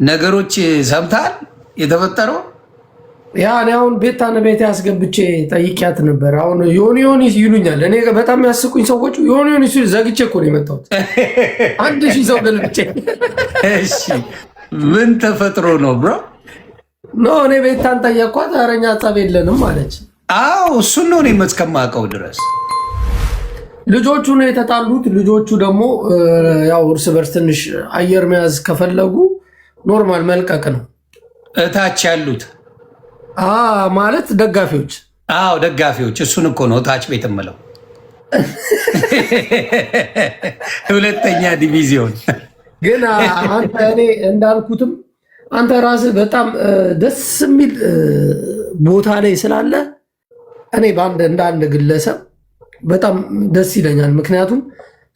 ነገሮች ሰምተሃል? የተፈጠረው Yeah፣ እኔ አሁን ቤታን ቤት ያስገብቼ ጠይቂያት ነበር። አሁን ዮኒ ዮኒ ይሉኛል። እኔ በጣም ያስቁኝ ሰዎች ዮኒ ዮኒ ሲሉ ዘግቼ እኮ ነው የመጣሁት። 1000 ሰው ገልብጬ። እሺ፣ ምን ተፈጥሮ ነው bro? No፣ እኔ ቤታን ጠየኳት። ኧረ እኛ ጸብ የለንም አለች። አዎ፣ እሱን ነው እኔም እስከማውቀው ድረስ። ልጆቹ ነው የተጣሉት። ልጆቹ ደግሞ ያው እርስ በርስ ትንሽ አየር መያዝ ከፈለጉ normal መልቀቅ ነው። እታች ያሉት ማለት ደጋፊዎች። አዎ፣ ደጋፊዎች። እሱን እኮ ነው ታች ቤት የምለው፣ ሁለተኛ ዲቪዚዮን። ግን አንተ እኔ እንዳልኩትም አንተ ራስህ በጣም ደስ የሚል ቦታ ላይ ስላለ እኔ በአንድ እንደ አንድ ግለሰብ በጣም ደስ ይለኛል። ምክንያቱም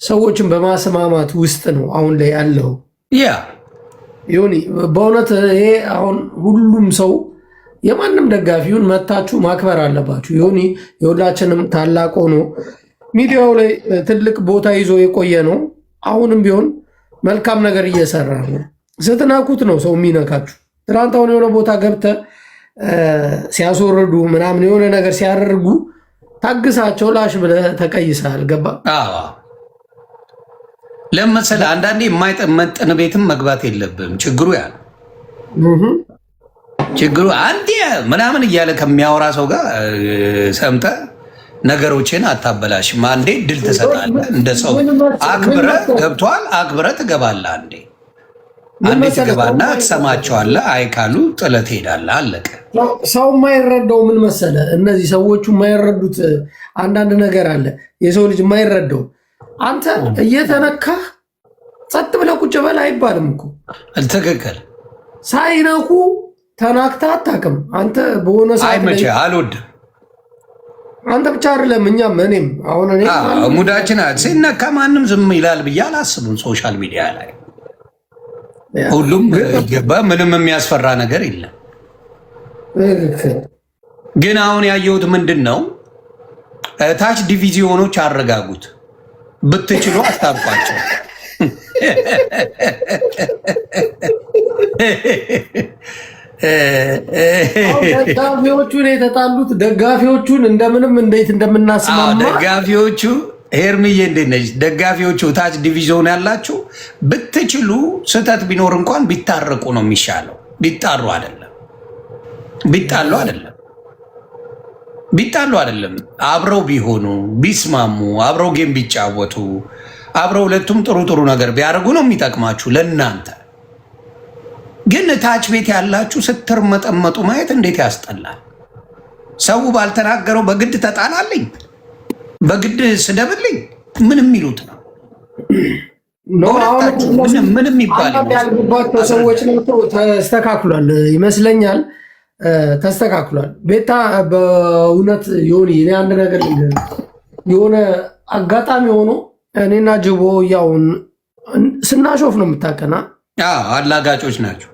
ሰዎችን በማስማማት ውስጥ ነው አሁን ላይ ያለው። ዮኒ፣ በእውነት ይሄ አሁን ሁሉም ሰው የማንም ደጋፊውን መታችሁ ማክበር አለባችሁ። ዮኒ የሁላችንም ታላቅ ሆኖ ሚዲያው ላይ ትልቅ ቦታ ይዞ የቆየ ነው። አሁንም ቢሆን መልካም ነገር እየሰራ ነው። ስትነኩት ነው ሰው የሚነካችሁ። ትናንት አሁን የሆነ ቦታ ገብተ ሲያስወርዱ ምናምን የሆነ ነገር ሲያደርጉ ታግሳቸው ላሽ ብለህ ተቀይሰሃል። ገባ? ለምን መሰለህ፣ አንዳንዴ የማይመጥን ቤትም መግባት የለብህም። ችግሩ ያ ነው። ችግሩ አንዴ ምናምን እያለ ከሚያወራ ሰው ጋር ሰምተህ ነገሮችን አታበላሽም። አንዴ ድል ትሰጣለህ። እንደ ሰው አክብረህ ገብቶሃል። አክብረህ ትገባለህ። አንዴ አንዴ ትገባና ትሰማቸዋለህ። አይ ካሉ ጥለህ ትሄዳለህ። አለቀ። ሰው የማይረዳው ምን መሰለህ፣ እነዚህ ሰዎቹ የማይረዱት አንዳንድ ነገር አለ። የሰው ልጅ የማይረዳው አንተ እየተነካህ ጸጥ ብለህ ቁጭ በል አይባልም እኮ። ትክክል። ሳይነኩ ተናክተህ አታውቅም። አንተ በሆነ ሰዓት ላይ አይመችህ፣ አልወድም። አንተ ብቻ አይደለም፣ እኛም፣ እኔም አሁን እኔ ሙዳችን ሲነካ ማንም ዝም ይላል ብዬ አላስብም። Social media ላይ ሁሉም ገባ፣ ምንም የሚያስፈራ ነገር የለም። ግን አሁን ያየሁት ምንድን ነው፣ ታች ዲቪዚዮኖች አረጋጉት፣ ብትችሉ አስታርቋቸው። ደጋፊዎቹን የተጣሉት ደጋፊዎቹን እንደምንም እንዴት እንደምናስማማ ደጋፊዎቹ፣ ሄርምዬ እንዴት ነች? ደጋፊዎቹ ታች ዲቪዚዮን ያላችሁ ብትችሉ ስህተት ቢኖር እንኳን ቢታረቁ ነው የሚሻለው። ቢጣሩ አይደለም፣ ቢጣሉ አይደለም፣ ቢጣሉ አይደለም። አብረው ቢሆኑ፣ ቢስማሙ፣ አብረው game ቢጫወቱ፣ አብረው ሁለቱም ጥሩ ጥሩ ነገር ቢያደርጉ ነው የሚጠቅማችሁ ለእናንተ። ግን ታች ቤት ያላችሁ ስትርመጠመጡ ማየት እንዴት ያስጠላል። ሰው ባልተናገረው በግድ ተጣላልኝ፣ በግድ ስደብልኝ፣ ምን የሚሉት ነው? ምንም ይባል ያልገባቸው ሰዎች ናቸው። ተስተካክሏል ይመስለኛል፣ ተስተካክሏል። ቤታ በእውነት ዮኒ፣ እኔ አንድ ነገር የሆነ አጋጣሚ ሆኖ እኔና ጅቦ ያውን ስናሾፍ ነው የምታቀና። አላጋጮች ናቸው።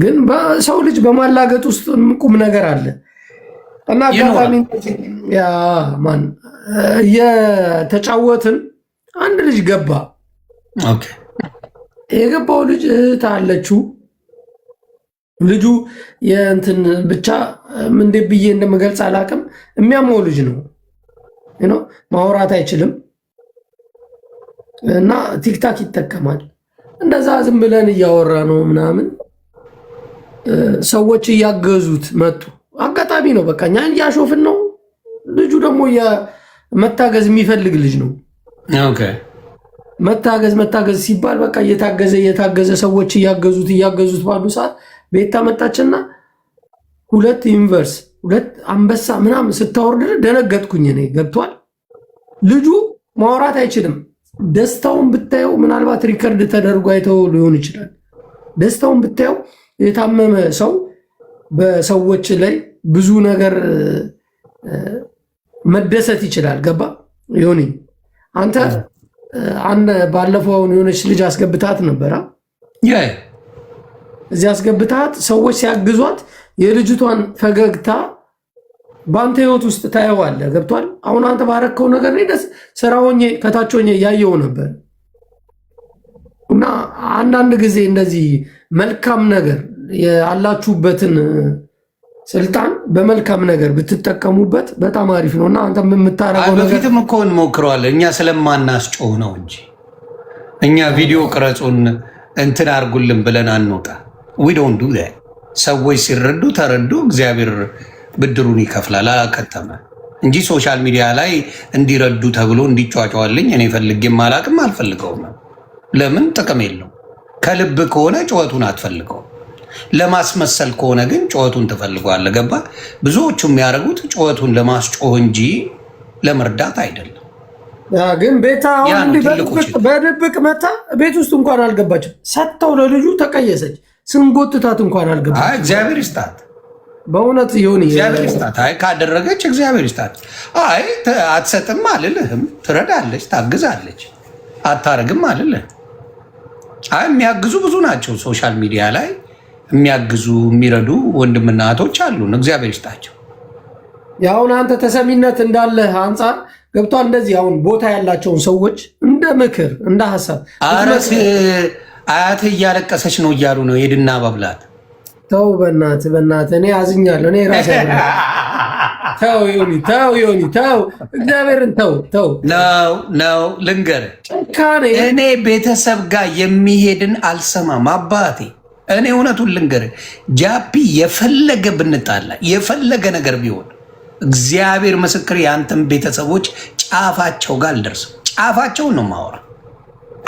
ግን በሰው ልጅ በማላገጥ ውስጥ ቁም ነገር አለ እና አጋጣሚ ማን እየተጫወትን አንድ ልጅ ገባ። የገባው ልጅ እህት አለችው። ልጁ የእንትን ብቻ እንዴት ብዬ እንደምገልጽ አላውቅም። የሚያመው ልጅ ነው፣ ማውራት አይችልም እና TikTok ይጠቀማል። እንደዛ ዝም ብለን እያወራ ነው ምናምን ሰዎች እያገዙት መጡ። አጋጣሚ ነው፣ በቃ እኛ እያሾፍን ነው። ልጁ ደግሞ መታገዝ የሚፈልግ ልጅ ነው። መታገዝ መታገዝ ሲባል በቃ እየታገዘ እየታገዘ ሰዎች እያገዙት እያገዙት ባሉ ሰዓት ቤታ መጣችና ሁለት universe፣ ሁለት አንበሳ ምናምን ስታወርድ ደነገጥኩኝ። እኔ ገብቷል። ልጁ ማውራት አይችልም። ደስታውን ብታየው፣ ምናልባት record ተደርጎ አይተው ሊሆን ይችላል። ደስታውን ብታየው፣ የታመመ ሰው በሰዎች ላይ ብዙ ነገር መደሰት ይችላል። ገባ ዮኒ? አንተ አንድ ባለፈው አሁን የሆነች ልጅ አስገብታት ነበራ። እዚህ አስገብታት ሰዎች ሲያግዟት የልጅቷን ፈገግታ በአንተ ህይወት ውስጥ ታየዋለህ። ገብቷል። አሁን አንተ ባረከው ነገር ላይ ደስ ስራ ሆኜ ከታች ሆኜ እያየው ነበር። እና አንዳንድ ጊዜ እንደዚህ መልካም ነገር ያላችሁበትን ስልጣን በመልካም ነገር ብትጠቀሙበት በጣም አሪፍ ነው። እና አንተ የምታረገው ነገር በፊትም እኮ እንሞክረዋለን። እኛ ስለማናስጮህ ነው እንጂ እኛ ቪዲዮ ቅረጹን እንትን አድርጉልን ብለን አንወጣ። We don't do። ሰዎች ሲረዱ ተረዱ፣ እግዚአብሔር ብድሩን ይከፍላል። አላከተመ እንጂ social media ላይ እንዲረዱ ተብሎ እንዲጫጫዋልኝ እኔ ፈልጌም አላቅም፣ አልፈልገውም። ለምን ጥቅም የለው። ከልብ ከሆነ ጩኸቱን አትፈልገውም። ለማስመሰል ከሆነ ግን ጩኸቱን ትፈልገዋለህ። ገባ? ብዙዎቹ የሚያደርጉት ጩኸቱን ለማስጮህ እንጂ ለመርዳት አይደለም። ግን ቤታ አሁን እንዲህ በድብቅ መታ ቤት ውስጥ እንኳን አልገባችም። ሰጥተው ለልጁ ተቀየሰች። ስንጎትታት እንኳን አልገባችም። እግዚአብሔር ይስጣት፣ በእውነት ይሁን፣ እግዚአብሔር ይስጣት። አይ ካደረገች እግዚአብሔር ይስጣት። አይ አትሰጥም አልልህም። ትረዳለች፣ ታግዛለች። አታረግም አልልህም። አይ የሚያግዙ ብዙ ናቸው። Social media ላይ የሚያግዙ የሚረዱ ወንድምና እህቶች አሉን። እግዚአብሔር ይስጣቸው። የአሁን አንተ ተሰሚነት እንዳለህ አንጻር ገብቷል። እንደዚህ አሁን ቦታ ያላቸውን ሰዎች እንደ ምክር እንደ ሀሳብ። አረስ አያትህ እያለቀሰች ነው እያሉ ነው። ሄድና ባብላት። ተው በእናትህ በእናትህ፣ እኔ አዝኛለሁ። እኔ ራሴ ተው ዮኒ፣ ተው ዮኒ፣ ተው እግዚአብሔርን ተው ተው። ነው ነው፣ ልንገርህ፣ ጭካኔ። እኔ ቤተሰብ ጋር የሚሄድን አልሰማም አባቴ። እኔ እውነቱን ልንገርህ ጃፒ፣ የፈለገ ብንጣላ የፈለገ ነገር ቢሆን እግዚአብሔር ምስክር የአንተን ቤተሰቦች ጫፋቸው ጋር አልደርስም። ጫፋቸውን ነው የማወራ፣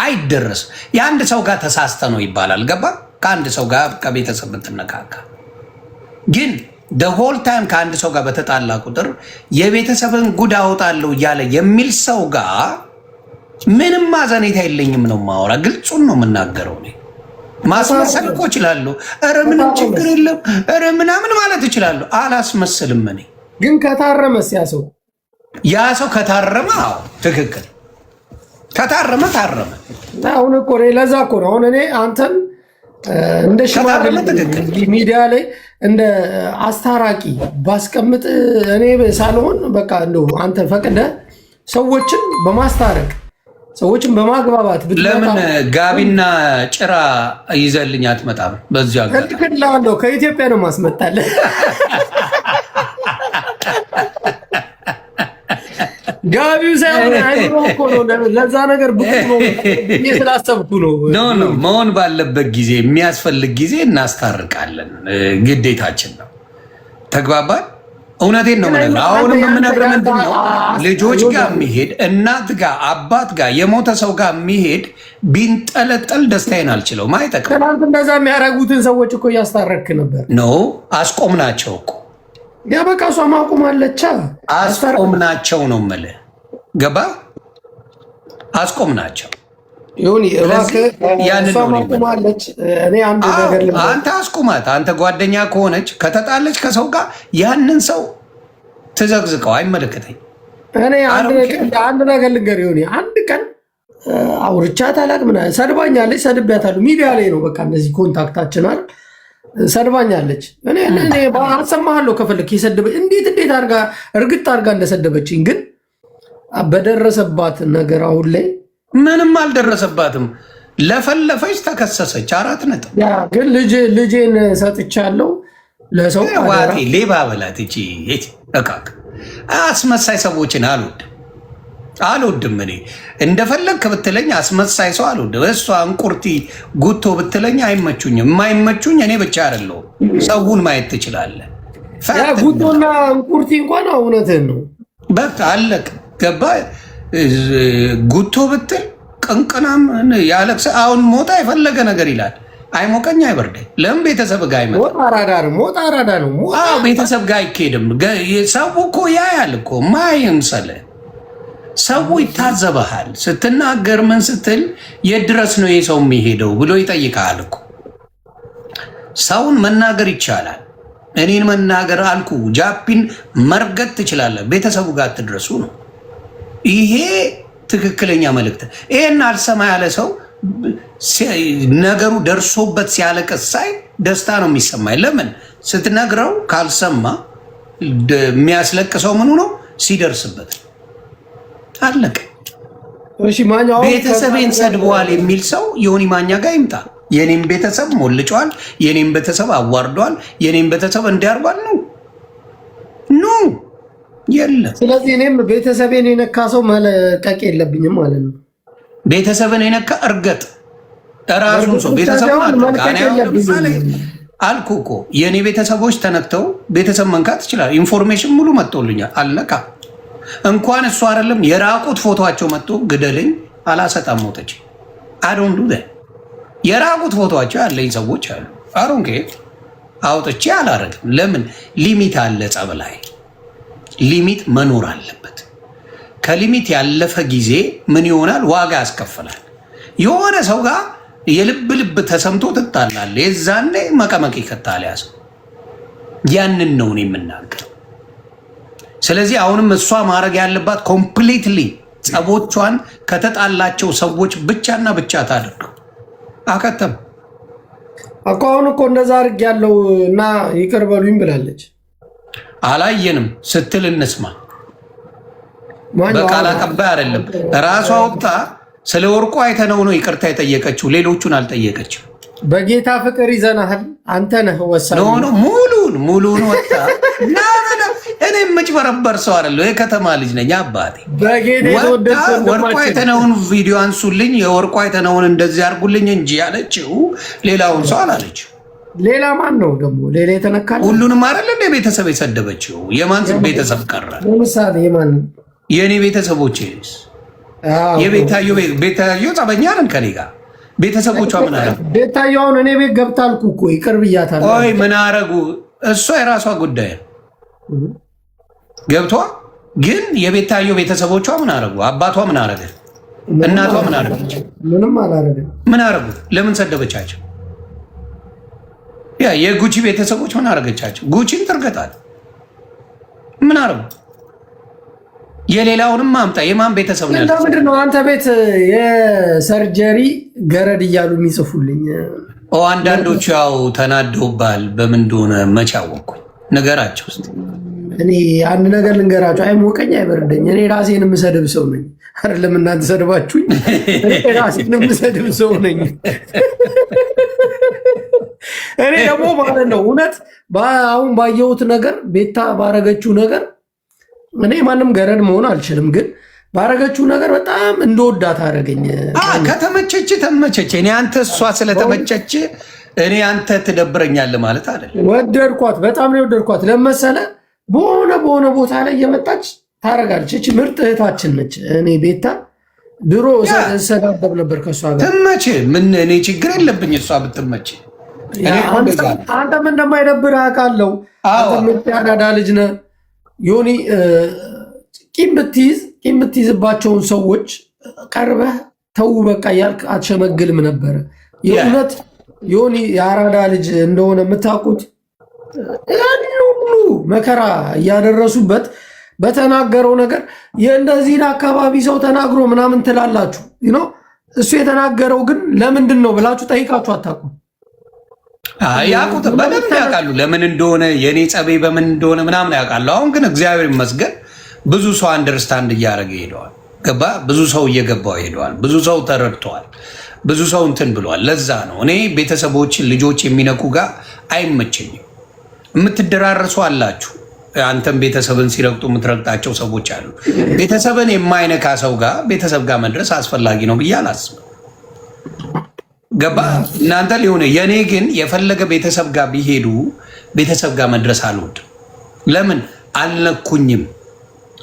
አይደረስም። የአንድ ሰው ጋር ተሳስተ ነው ይባላል። ገባ? ከአንድ ሰው ጋር ከቤተሰብ ብትነካካ ግን whole time ከአንድ ሰው ጋር በተጣላ ቁጥር የቤተሰብን ጉድ አወጣለሁ እያለ የሚል ሰው ጋር ምንም ማዘኔታ የለኝም ነው የማወራ። ግልጹን ነው የምናገረው። እኔ ማስመሰል እኮ እችላለሁ። ኧረ ምንም ችግር የለም ኧረ ምናምን ማለት እችላለሁ። አላስመስልም። እኔ ግን ከታረመስ ያ ሰው? ያ ሰው ከታረመ፣ አዎ ትክክል፣ ከታረመ ታረመ። አሁን እኮ እኔ ለዛ እኮ ነው አሁን እኔ አንተን እንደ ሽማግሌ ሚዲያ ላይ እንደ አስታራቂ ባስቀምጥ እኔ ሳልሆን በቃ እንደው አንተ ፈቅደህ ሰዎችን በማስታረቅ ሰዎችን በማግባባት። ለምን ጋቢና ጭራ ይዘልኝ አትመጣም? በዚሁ እልክልሃለሁ። ከኢትዮጵያ ነው ማስመጣልህ። ጋቢው ሳይሆን አይምሮ እኮ ነው ለዛ ነገር ብቁ ነው ስላሰብኩ ነው። No no፣ መሆን ባለበት ጊዜ የሚያስፈልግ ጊዜ እናስታርቃለን፣ ግዴታችን ነው። ተግባባን። እውነቴን ነው የምነግርህ። አሁንም የምነግርህ ምንድን ነው፣ ልጆች ጋር የሚሄድ፣ እናት ጋር፣ አባት ጋር፣ የሞተ ሰው ጋር የሚሄድ ቢንጠለጠል ደስታዬን አልችለውም። አይጠቅም። ትናንት እንደዛ የሚያደርጉትን ሰዎች እኮ እያስታረክ ነበር። No፣ አስቆምናቸው እኮ። ያ በቃ እሷ ማቆም አለቻ። አስቆምናቸው ነው የምልህ። ገባ? አስቆምናቸው። ይሁን እባክህ፣ እሷ ማቆም አለች። እኔ አንድ ነገር አንተ አስቁማት። አንተ ጓደኛ ከሆነች ከተጣለች ከሰው ጋር ያንን ሰው ትዘግዝቀው፣ አይመለከተኝ። እኔ አንድ ነገር ልንገር፣ ይሁን፣ አንድ ቀን አውርቻት አላውቅም። ሰድባኛለች፣ ሰድቢያታለሁ። ሚዲያ ላይ ነው በቃ እንደዚህ contact ኣችን አይደል፣ ሰድባኛለች። እኔ አሰማሃለሁ ከፈለክ የሰደበ እንዴት እንዴት አድርጋ እርግጥ አድርጋ እንደሰደበችኝ። ግን በደረሰባት ነገር አሁን ላይ ምንም አልደረሰባትም። ለፈለፈች፣ ተከሰሰች። 4 ነጥብ። ግን ልጄን ሰጥቻለሁ ለሰው። ዋቴ ሌባ በላት እቺ እቃቅ አስመሳይ ሰዎችን አልወድም አልወድም። እኔ እንደፈለግክ ብትለኝ አስመሳይ ሰው አልወድም። እሷ እንቁርቲ ጉቶ ብትለኝ አይመቹኝም። የማይመቹኝ እኔ ብቻ አይደለሁም፣ ሰውን ማየት ትችላለህ። ጉቶና እንቁርቲ እንኳን እውነትህን ነው። በቃ አለቅ ገባ። ጉቶ ብትል ቅንቅናም ያለቅሰ አሁን ሞጣ የፈለገ ነገር ይላል። አይሞቀኝ አይበርደኝ። ለምን ቤተሰብ ጋር አይመጣም? ሞጣ አራዳ ነው። ሞጣ አራዳ ነው። አዎ ቤተሰብ ጋር አይኬድም። ሰው እኮ ያያል እኮ፣ ማይምሰልህ ሰው ይታዘበሃል። ስትናገር ምን ስትል የት ድረስ ነው ይህ ሰው የሚሄደው ብሎ ይጠይቃል እኮ። ሰውን መናገር ይቻላል። እኔን መናገር አልኩ፣ ጃፒን መርገጥ ትችላለህ። ቤተሰቡ ጋር አትድረሱ ነው። ይሄ ትክክለኛ መልእክት። ይሄን አልሰማ ያለ ሰው ነገሩ ደርሶበት ሲያለቅስ ሳይ ደስታ ነው የሚሰማኝ። ለምን ስትነግረው ካልሰማ የሚያስለቅሰው ምኑ ነው? ሲደርስበት አለቀ። እሺ ማኛው ቤተሰቤን ሰድበዋል የሚል ሰው ዮኒ ማኛ ጋር ይምጣ። የኔም ቤተሰብ ሞልጨዋል፣ የኔም ቤተሰብ አዋርደዋል፣ የኔም ቤተሰብ እንዲያርጓል ነው no የለም። ስለዚህ እኔም ቤተሰቤን የነካ ሰው መለቀቅ የለብኝም ማለት ነው። ቤተሰብን የነካ እርገጥ ራሱን ሰው ቤተሰቡን ለምሳሌ አልኩ እኮ የእኔ ቤተሰቦች ተነክተው ቤተሰብ መንካት ይችላል። Information ሙሉ መጥቶልኛል። አለቃ እንኳን እሱ አይደለም የራቁት ፎቶቸው መጥቶ ግደልኝ አላሰጣም ሞተች I don't do የራቁት ፎቶቸው ያለኝ ሰዎች አሉ። I don't care አውጥቼ አላረግም። ለምን limit አለ፣ ጸብ ላይ limit መኖር አለበት። ከ limit ያለፈ ጊዜ ምን ይሆናል? ዋጋ ያስከፍላል። የሆነ ሰው ጋር የልብ ልብ ተሰምቶ ትጣላለህ። የዛኔ መቀመቅ ይከታል ያ ሰው። ያንን ነው እኔ የምናገረው። ስለዚህ አሁንም እሷ ማድረግ ያለባት completely ጸቦቿን ከተጣላቸው ሰዎች ብቻና ብቻ ታደርገው። አከተም እኮ አሁን እኮ እንደዛ አድርግ ያለው እና ይቅር በሉኝ ብላለች። አላየንም ስትል እንስማ። በቃል አቀባይ አይደለም ራሷ ወጥታ ስለ ወርቁ አይተነው ነው ይቅርታ የጠየቀችው። ሌሎቹን አልጠየቀችም። በጌታ ፍቅር ይዘናሃል፣ አንተ ነህ ወሳኝ። No no ሙሉን ሙሉን ወጣ። እኔ የምጭበረበር ሰው አይደለሁ። የከተማ ልጅ ነኝ አባቴ። ወርቁ አይተነውን ቪዲዮ አንሱልኝ፣ የወርቁ አይተነውን እንደዚህ አድርጉልኝ እንጂ ያለችው ሌላውን ሰው አላለችው። ሌላ ማን ነው ደግሞ ሌላ የተነካል? ሁሉንም አይደል እንደ ቤተሰብ የሰደበችው። የማን ቤተሰብ ቀረ? ለምሳሌ የማን? የእኔ ቤተሰቦቼስ? የቤታዮ ቤታዮ ጸበኛ ነን ከኔ ጋር። ቤተሰቦቿ ምን አረጉ? ቤታዮ አሁን እኔ ቤት ገብታ አልኩ እኮ ይቅር ብያታለሁ። ቆይ ምን አረጉ? እሷ የራሷ ጉዳይ ነው። ገብቷ ግን የቤታዮ ቤተሰቦቿ ምን አረጉ? አባቷ ምን አረገ? እናቷ ምን አረገች? ምንም አላረገ። ምን አረጉ? ለምን ሰደበቻቸው? ያ የጉቺ ቤተሰቦች ምን አረገቻቸው? ጉቺን ትርገጣል። ምን አረጉ? የሌላውንም ማምጣ የማን ቤተሰብ ነው? ለምንድን ነው አንተ ቤት የ surgery ገረድ እያሉ የሚጽፉልኝ? አንዳንዶቹ ያው ተናደውባል። በምን እንደሆነ መቼ አወቅኩኝ? ንገራቸው እስኪ። እኔ አንድ ነገር ልንገራቸው፣ አይሞቀኝ አይበርደኝ። እኔ ራሴን የምሰድብ ሰው ነኝ። አይደለም እናንተ ሰድባችሁኝ፣ እኔ ራሴን የምሰድብ ሰው ነኝ። እኔ ደግሞ ማለት ነው እውነት አሁን ባየሁት ነገር፣ ቤታ ባረገችው ነገር፣ እኔ ማንም ገረድ መሆን አልችልም፣ ግን ባረገችው ነገር በጣም እንደወዳት አደረገኝ። ከተመቸች ተመቸች። እኔ አንተ እሷ ስለተመቸች እኔ አንተ ትደብረኛለህ ማለት አይደለም። ወደድኳት፣ በጣም ነው የወደድኳት። ለመሰለ በሆነ በሆነ ቦታ ላይ እየመጣች ታረጋለች። እች ምርጥ እህታችን ነች። እኔ ቤታ ድሮ እሰዳደብ ነበር ከእሷ ጋር። ትመች ምን እኔ ችግር የለብኝ እሷ ብትመች። አንተም እንደማይደብርህ አውቃለሁ። አንተ ምርጥ ያራዳ ልጅ ነህ ዮኒ። ቂም ብትይዝ ቂም ብትይዝባቸውን ሰዎች ቀርበህ ተው በቃ እያልክ አትሸመግልም ነበረ። የእውነት ዮኒ የአራዳ ልጅ እንደሆነ የምታውቁት ያን ሁሉ መከራ እያደረሱበት በተናገረው ነገር የእንደዚህን አካባቢ ሰው ተናግሮ ምናምን ትላላችሁ። እሱ የተናገረው ግን ለምንድን ነው ብላችሁ ጠይቃችሁ አታውቁም። ያውቁት በደንብ ያውቃሉ፣ ለምን እንደሆነ የእኔ ጸቤ በምን እንደሆነ ምናምን ያውቃሉ። አሁን ግን እግዚአብሔር ይመስገን ብዙ ሰው understand እያደረገ ሄደዋል። ገባ ብዙ ሰው እየገባው ሄደዋል። ብዙ ሰው ተረድተዋል። ብዙ ሰው እንትን ብለዋል። ለዛ ነው እኔ ቤተሰቦችን ልጆች የሚነኩ ጋር አይመቸኝም። የምትደራረሱ አላችሁ። አንተም ቤተሰብን ሲረግጡ የምትረግጣቸው ሰዎች አሉ። ቤተሰብን የማይነካ ሰው ጋር ቤተሰብ ጋር መድረስ አስፈላጊ ነው ብዬ አላስብም። ገባ እናንተ ሊሆነ የእኔ ግን የፈለገ ቤተሰብ ጋር ቢሄዱ ቤተሰብ ጋር መድረስ አልወድም። ለምን አልነኩኝም?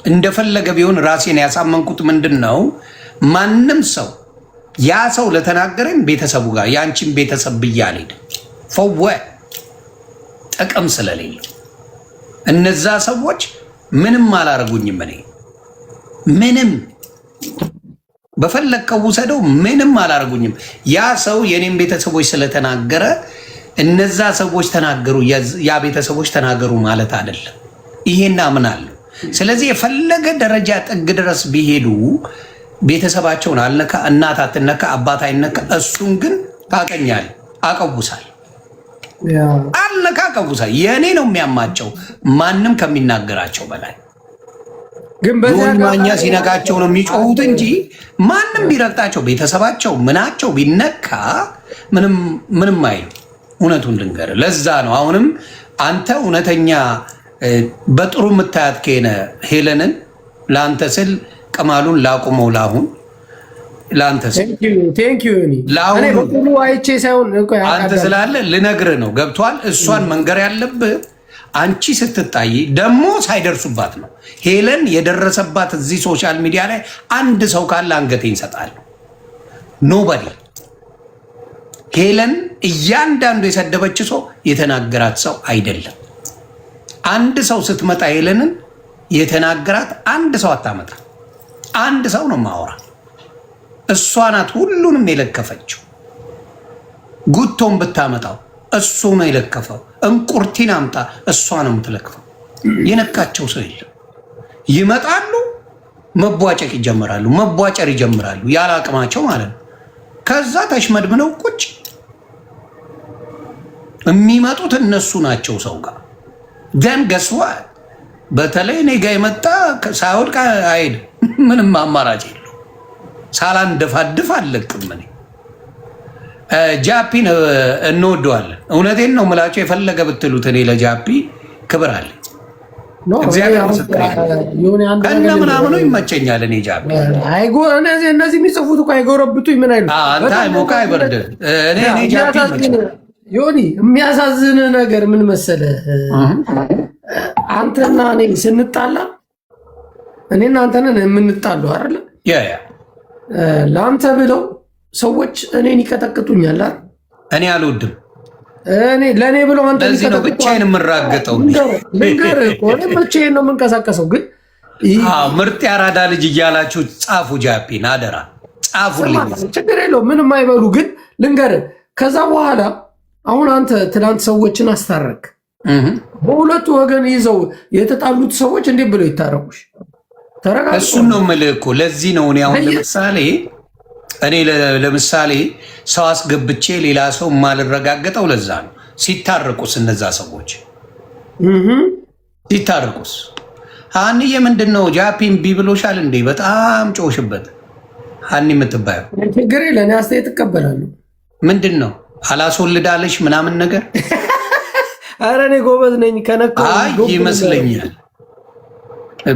እንደፈለገ ቢሆን ራሴን ያሳመንኩት ምንድን ነው፣ ማንም ሰው ያ ሰው ለተናገረኝ ቤተሰቡ ጋር የአንቺን ቤተሰብ ብዬ አልሄድም። ፈወ ጥቅም ስለሌለው እነዛ ሰዎች ምንም አላረጉኝም። እኔ ምንም በፈለግከው ውሰደው፣ ምንም አላረጉኝም። ያ ሰው የኔም ቤተሰቦች ስለተናገረ እነዛ ሰዎች ተናገሩ፣ ያ ቤተሰቦች ተናገሩ ማለት አይደለም። ይሄን አምናለሁ። ስለዚህ የፈለገ ደረጃ ጥግ ድረስ ቢሄዱ ቤተሰባቸውን አልነካ፣ እናት አትነካ፣ አባት አይነካ። እሱን ግን ታቀኛል፣ አቀውሳል፣ አልነካ፣ አቀውሳል። የእኔ ነው የሚያማቸው ማንም ከሚናገራቸው በላይ። ግን በዚህ ዮኒ ማኛ አጋጣሚ ሲነካቸው ነው የሚጮሁት እንጂ ማንም ቢረግጣቸው ቤተሰባቸው ምናቸው ቢነካ ምንም ምንም አይሉ። እውነቱን ልንገርህ፣ ለዛ ነው አሁንም አንተ እውነተኛ በጥሩ የምታያት ከሆነ ሄለንን ለአንተ ስል ቅማሉን ላቁመው፣ ላሁን ለአንተ ስል Thank you ዮኒ። እኔ ለአሁኑ በጥሩ አይቼ ሳይሆን ቆይ አንተ አዳም ስላለ ልነግርህ ነው። ገብቷል። እሷን መንገር ያለብህ አንቺ ስትጣይ ደግሞ ሳይደርሱባት ነው። ሄለን የደረሰባት እዚህ social media ላይ አንድ ሰው ካለ አንገቴን እሰጣለሁ። Nobody። ሄለን እያንዳንዱ የሰደበች ሰው የተናገራት ሰው አይደለም። አንድ ሰው ስትመጣ ሄለንን የተናገራት አንድ ሰው አታመጣ። አንድ ሰው ነው ማወራ። እሷ ናት ሁሉንም የለከፈችው። ጉቶን ብታመጣው እሱ ነው የለከፈው። እንቁርቲን አምጣ እሷ ነው የምትለክፈው። የነካቸው ሰው የለም። ይመጣሉ፣ መቧጨቅ ይጀምራሉ፣ መቧጨር ይጀምራሉ፣ ያለ አቅማቸው ማለት ነው። ከዛ ተሽመድምነው ቁጭ የሚመጡት እነሱ ናቸው ሰው ጋር። Then guess what፣ በተለይ እኔ ጋ የመጣ ሳይወድቅ አይሄድም። ምንም አማራጭ የለው። ሳላንደፋድፍ አልለቅም። እኔ ጃፒን እንወደዋለን። እውነቴን ነው የምላቸው። የፈለገ ብትሉት እኔ ለጃፒ ክብር አለ። No እግዚአብሔር ምስክሬ የሆነ አንድ ከነ ነገር ምናምኑ ይመቸኛል። እኔ ጃፒ እነዚህ እነዚህ የሚጽፉት እኮ አይጎረብጡኝ ምን አይሉ። አንተ አይሞቀ አይበርድ። እኔ ጃፒ ይመቸኛል። ዮኒ የሚያሳዝን ነገር ምን መሰለህ? አንተና እኔ ስንጣላ እኔና አንተ ነን የምንጣለው አይደለ? Yeah. ለአንተ ብለው ሰዎች እኔን ይቀጠቅጡኛል አይደል? እኔ አልወድም። እኔ ለእኔ ብለው አንተ ለዚህ ነው ብቻዬን የምራገጠው። ልንገርህ እኮ እኔ ብቻዬን ነው የምንቀሳቀሰው። ግን ምርጥ ያራዳ ልጅ እያላችሁ ጻፉ። ጃፒን አደራ ጻፉልኝ። ችግር የለውም ምንም አይበሉ። ግን ልንገርህ፣ ከዛ በኋላ አሁን አንተ ትናንት ሰዎችን አስታረክ። በሁለቱ ወገን ይዘው የተጣሉት ሰዎች እንዴት ብለው ይታረቁሽ? ተረጋግጦ እሱን ነው የምልህ እኮ። ለዚህ ነው እኔ አሁን ለምሳሌ እኔ ለምሳሌ ሰው አስገብቼ ሌላ ሰው የማልረጋገጠው ለዛ ነው። ሲታረቁስ እነዛ ሰዎች ሲታረቁስ፣ ሀኒዬ ምንድን ነው ጃፒን ቢ ብሎሻል እንዴ? በጣም ጮሽበት። ሀኒ የምትባየው ችግር የለ፣ እኔ አስተያየት እቀበላለሁ። ምንድን ነው አላስወልዳለሽ ምናምን ነገር? ኧረ እኔ ጎበዝ ነኝ። ከነካው አይ ይመስለኛል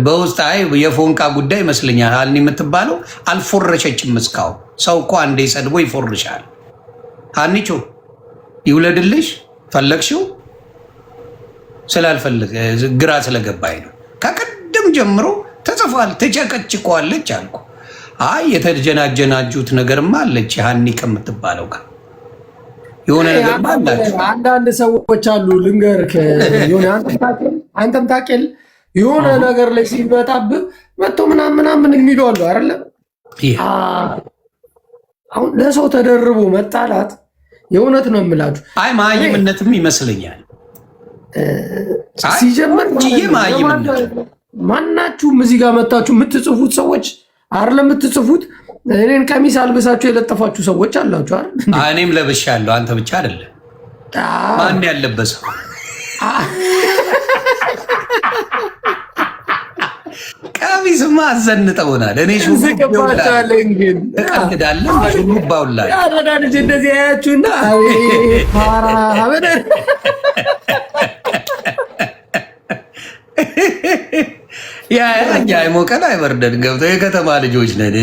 በውስጥ አይ የፎንቃ ጉዳይ ይመስለኛል። ሀኒ የምትባለው አልፎረሸችም እስካሁን። ሰው እኮ አንዴ ሰድቦ ይፎርሻል። ሀኒቾ ይውለድልሽ ፈለግሽው ስላልፈለግ ግራ ስለገባኝ ነው። ከቅድም ጀምሮ ተጽፏል። ትጨቀጭቀዋለች አልኩ። አይ የተጀናጀናጁት ነገርማ አለች ሀኒ ከምትባለው ጋር የሆነ ነገርማ አላችሁ። አንዳንድ ሰዎች አሉ ልንገርህ፣ የሆነ አንተም ታውቂያለህ፣ የሆነ ነገር ላይ ሲመጣብህ መጥቶ ምናምን ምናምን የሚሉ አሉ አይደለ? አሁን ለሰው ተደርቦ መጣላት የእውነት ነው የምላችሁ። አይ መሀይምነትም ይመስለኛል ሲጀምር መሀይምነት። ማናችሁም እዚህ ጋር መታችሁ የምትጽፉት ሰዎች አይደለም የምትጽፉት፣ እኔን ቀሚስ አልብሳችሁ የለጠፋችሁ ሰዎች አላችሁ አይደል? እኔም ለብሻለሁ። አንተ ብቻ አይደለም። ማን ያለበሰው? ቀሚስማ አዘንጠውናል። እኔ እንስቅባቸዋለን ግን እቀልዳለሁ። ሹሩባውላ ያረዳ ልጅ እንደዚህ ያያችሁና ፓራ እኛ አይሞቀን አይበርደን ገብተው የከተማ ልጆች ነን።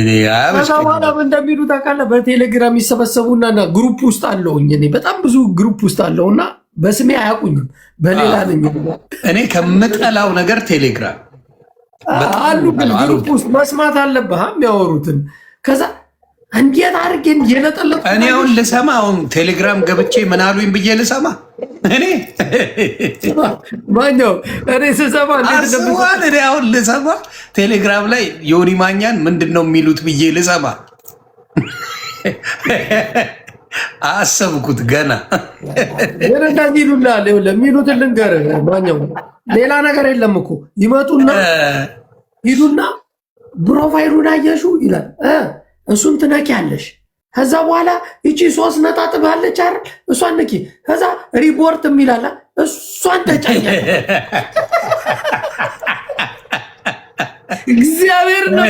ከዛ በኋላ ምን እንደሚሉ ታውቃለህ? በቴሌግራም ይሰበሰቡና group ውስጥ አለሁኝ እኔ በጣም ብዙ group ውስጥ አለሁና በስሜ አያውቁኝም፣ በሌላ ነኝ። እኔ ከምጠላው ነገር ቴሌግራም አሉ፣ ግን group ውስጥ መስማት አለብህ የሚያወሩትን። ከዛ እንዴት አድርጌ እየለጠለጡ እኔ አሁን ልሰማ አሁን ቴሌግራም ገብቼ ምን አሉኝ ብዬ ልሰማ እኔ ማኛው እኔ ስሰማ አስቧል። እኔ አሁን ልሰማ ቴሌግራም ላይ ዮኒ ማኛን ምንድን ነው የሚሉት ብዬ ልሰማ አሰብኩት ገና። ግን እንደዚህ ይሉልሃል። የሚሉትን ልንገርህ ማኛው፣ ሌላ ነገር የለም እኮ ይመጡና ሂዱና profile ኡን አየሹ ይላል። እሱን ትነኪያለሽ። ከዛ በኋላ ይቺ ሶስት ነጣጥብ አለች አይደል? እሷን ንኪ። ከዛ ሪፖርት የሚላላ እሷን ተጫኛለሽ። እግዚአብሔር ነው።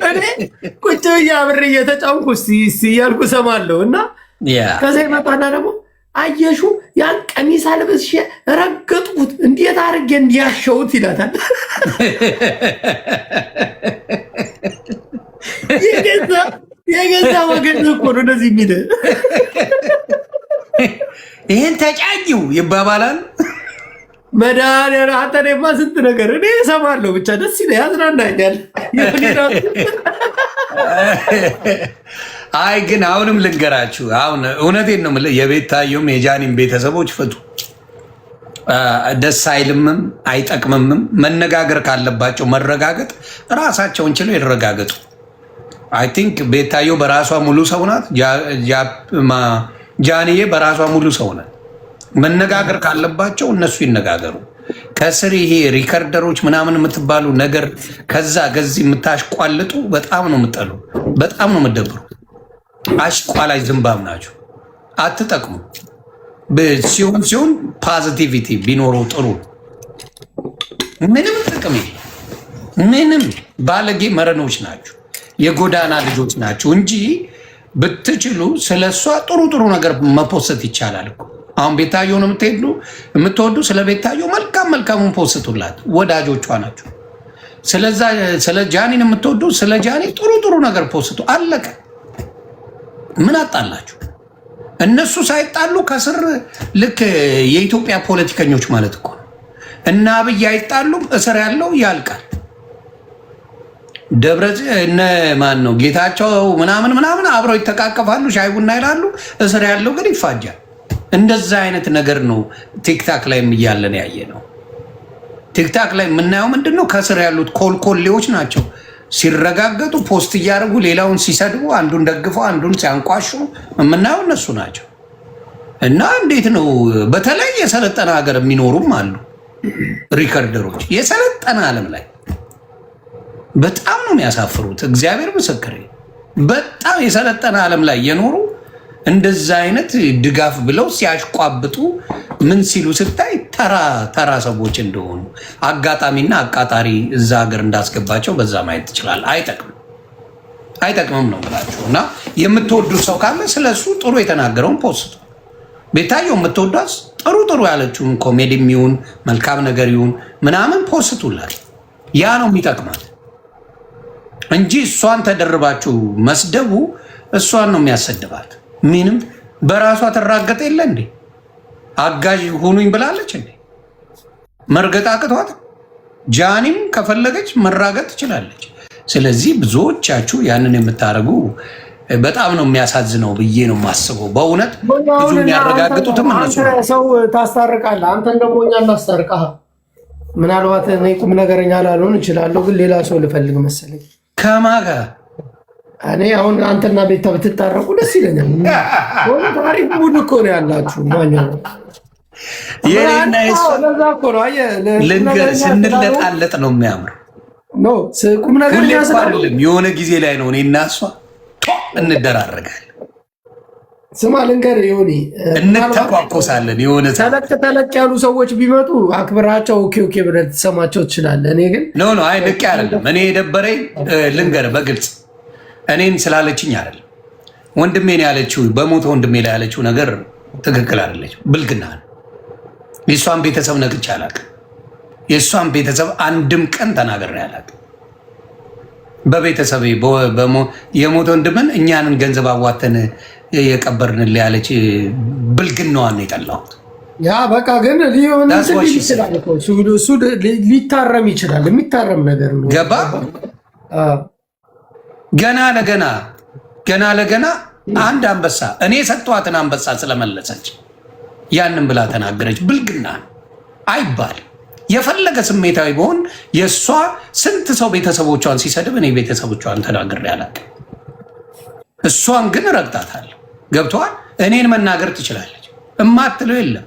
እኔ ቁጭ ብዬ አብሬ እየተጫንኩ እያልኩ እሰማለሁ እና ከዛ ይመጣና ደግሞ አየሹ ያን ቀሚስ አልበስሼ ረገጥኩት እንዴት አድርጌ እንዲያሸውት ይላታል። የገዛ ወገን እኮ ነው እንደዚህ የሚል። ይህን ተጫኝው ይባባላል። መድኃኒዓለም አንተ እኔማ ስንት ነገር እኔ እሰማለሁ፣ ብቻ ደስ ይለኛል፣ ያዝናናኛል። አይ ግን አሁንም ልንገራችሁ፣ አሁን እውነቴን ነው የምልህ፣ የቤታየውም የጃኒም ቤተሰቦች ፍቱ። ደስ አይልምም አይጠቅምምም። መነጋገር ካለባቸው መረጋገጥ ራሳቸውን ችለው ይረጋገጡ። I think ቤታየው በራሷ ሙሉ ሰው ናት። ጃንዬ በራሷ ሙሉ ሰው ናት። መነጋገር ካለባቸው እነሱ ይነጋገሩ። ከስር ይሄ recorder ኦች ምናምን የምትባሉ ነገር ከዛ ገዚህ የምታሽቋልጡ በጣም ነው የምጠሉ፣ በጣም ነው የምደብሩ። አሽቋላጅ ዝንባም ናቸው፣ አትጠቅሙ። ሲሆን ሲሆን positivity ቢኖረው ጥሩ። ምንም ጥቅም ምንም ባለጌ መረኖች ናቸው፣ የጎዳና ልጆች ናቸው እንጂ ብትችሉ ስለ እሷ ጥሩ ጥሩ ነገር መፖሰት ይቻላል እኮ። አሁን ቤታዮ ነው የምትሄዱ የምትወዱ፣ ስለ ቤታዮ መልካም መልካሙን ፖስቱላት፣ ወዳጆቿ ናቸው። ስለዛ ስለ ጃኒን የምትወዱ ስለ ጃኒ ጥሩ ጥሩ ነገር ፖስቱ። አለቀ። ምን አጣላችሁ? እነሱ ሳይጣሉ ከስር ልክ የኢትዮጵያ ፖለቲከኞች ማለት እኮ ነው። እና አብይ አይጣሉም፣ እስር ያለው ያልቃል። ደብረ እነ ማን ነው ጌታቸው ምናምን ምናምን አብረው ይተቃቀፋሉ፣ ሻይ ቡና ይላሉ። እስር ያለው ግን ይፋጃል። እንደዛ አይነት ነገር ነው TikTok ላይ እያለን ያየ ነው። TikTok ላይ የምናየው ምንድን ነው? ከስር ያሉት ኮልኮሌዎች ናቸው ሲረጋገጡ post እያደረጉ ሌላውን ሲሰድቡ፣ አንዱን ደግፈው አንዱን ሲያንቋሹ የምናየው እነሱ ናቸው። እና እንዴት ነው በተለይ የሰለጠነ ሀገር የሚኖሩም አሉ recorder ኦች የሰለጠነ ዓለም ላይ በጣም ነው የሚያሳፍሩት። እግዚአብሔር ምስክሬ፣ በጣም የሰለጠነ ዓለም ላይ የኖሩ እንደዛ አይነት ድጋፍ ብለው ሲያሽቋብጡ ምን ሲሉ ስታይ ተራ ተራ ሰዎች እንደሆኑ አጋጣሚና አቃጣሪ እዛ ሀገር እንዳስገባቸው በዛ ማየት ትችላል። አይጠቅምም፣ አይጠቅምም ነው ብላችሁ እና የምትወዱት ሰው ካለ ስለሱ ጥሩ የተናገረውን post ኡ። ቤታየው የምትወዷት ጥሩ ጥሩ ያለችውን ኮሜዲም ይሁን መልካም ነገር ይሁን ምናምን post ኡላት። ያ ነው የሚጠቅማት እንጂ እሷን ተደርባችሁ መስደቡ እሷን ነው የሚያሰድባት። ምንም በራሷ ትራገጥ የለ እንዴ? አጋዥ ሁኑኝ ብላለች እንዴ? መርገጥ አቅቷት ጃኒም ከፈለገች መራገጥ ትችላለች። ስለዚህ ብዙዎቻችሁ ያንን የምታደርጉ በጣም ነው የሚያሳዝነው ብዬ ነው የማስበው። በእውነት ብዙ የሚያረጋግጡትም እነሱ ሰው ታስታርቃለህ፣ አንተን ደግሞ እኛ እናስታርቃ። ምናልባት እኔ ቁም ነገረኛ ላልሆን እችላለሁ፣ ግን ሌላ ሰው ልፈልግ መሰለኝ። ከማን ጋር እኔ አሁን አንተና ቤታ ብትታረቁ ደስ ይለኛል። ታሪክ mood እኮ ነው ያላችሁ። ማኛው የኔና ልንገር ስንለጣለጥ ነው የሚያምረው። ቁም ነገር አይደለም። የሆነ ጊዜ ላይ ነው እኔና እሷ እንደራረጋለን። ስማ ልንገር ዮኒ፣ እንተኳኮሳለን። የሆነ ተለቅ ተለቅ ያሉ ሰዎች ቢመጡ አክብራቸው okay okay ብለህ ትሰማቸው ትችላለህ። እኔ ግን no no፣ አይ ንቄ አይደለም። እኔ የደበረኝ ልንገር በግልጽ እኔን ስላለችኝ አይደለም። ወንድሜን ያለችው በሞተ ወንድሜ ላይ ያለችው ነገር ትክክል አይደለች፣ ብልግና ነው። የእሷን ቤተሰብ ነቅቼ አላውቅም። የእሷን ቤተሰብ አንድም ቀን ተናግሬ አላውቅም። በቤተሰብ የሞተ ወንድምን እኛንን ገንዘብ አዋተን የቀበርንልህ ያለች ብልግናዋን ነው የጠላሁት። ያ በቃ ግን ሊሆን ይችላል፣ እሱ ሊታረም ይችላል። የሚታረም ነገር ነው። ገባ ገና ለገና ገና ለገና አንድ አንበሳ እኔ የሰጠኋትን አንበሳ ስለመለሰች ያንን ብላ ተናገረች። ብልግና አይባል። የፈለገ ስሜታዊ በሆን የእሷ ስንት ሰው ቤተሰቦቿን ሲሰድብ እኔ ቤተሰቦቿን ተናግሬ አላውቅም። እሷን ግን ረግጣታለሁ። ገብተዋል። እኔን መናገር ትችላለች፣ እማትለው የለም።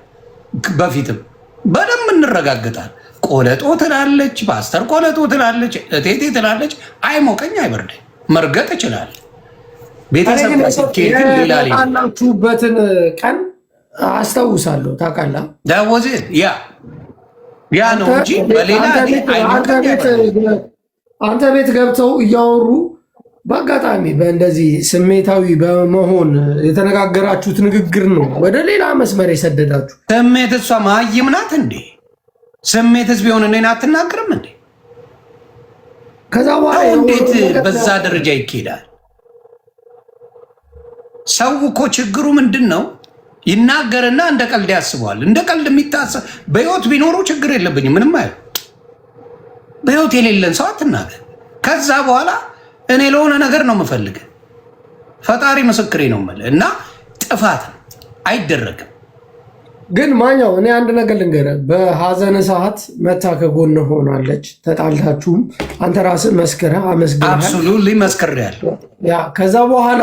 በፊትም በደንብ እንረጋግጣል። ቆለጦ ትላለች፣ ፓስተር ቆለጦ ትላለች፣ እቴቴ ትላለች። አይሞቀኝ አይበርደኝ፣ መርገጥ እችላለሁ። ቤተሰብ ስኬት ግን ሌላ ሌላ ቀን አስታውሳለሁ። ታውቃለህ ዳወዝ ያ ያ ነው እንጂ በሌላ አንተ ቤት ገብተው እያወሩ በአጋጣሚ በእንደዚህ ስሜታዊ በመሆን የተነጋገራችሁት ንግግር ነው ወደ ሌላ መስመር የሰደዳችሁ። ስሜት እሷ መሀይም ናት እንዴ? ስሜትስ ቢሆን እኔን አትናገርም እንዴ? ከዛ በኋላ እንዴት በዛ ደረጃ ይኬዳል? ሰው እኮ ችግሩ ምንድን ነው? ይናገርና እንደ ቀልድ ያስበዋል። እንደ ቀልድ የሚታሰብ በህይወት ቢኖሩ ችግር የለብኝም ምንም አይደል። በህይወት የሌለን ሰው አትናገር። ከዛ በኋላ እኔ ለሆነ ነገር ነው የምፈልግ፣ ፈጣሪ ምስክሬ ነው የምልህ። እና ጥፋት ነው፣ አይደረግም። ግን ማኛው እኔ አንድ ነገር ልንገርህ፣ በሀዘን ሰዓት መታ ከጎን ሆናለች። ተጣልታችሁም አንተ ራስህ መስክረህ አመስግነሃል። Absolutely መስክሬያለሁ። Yeah፣ ከዛ በኋላ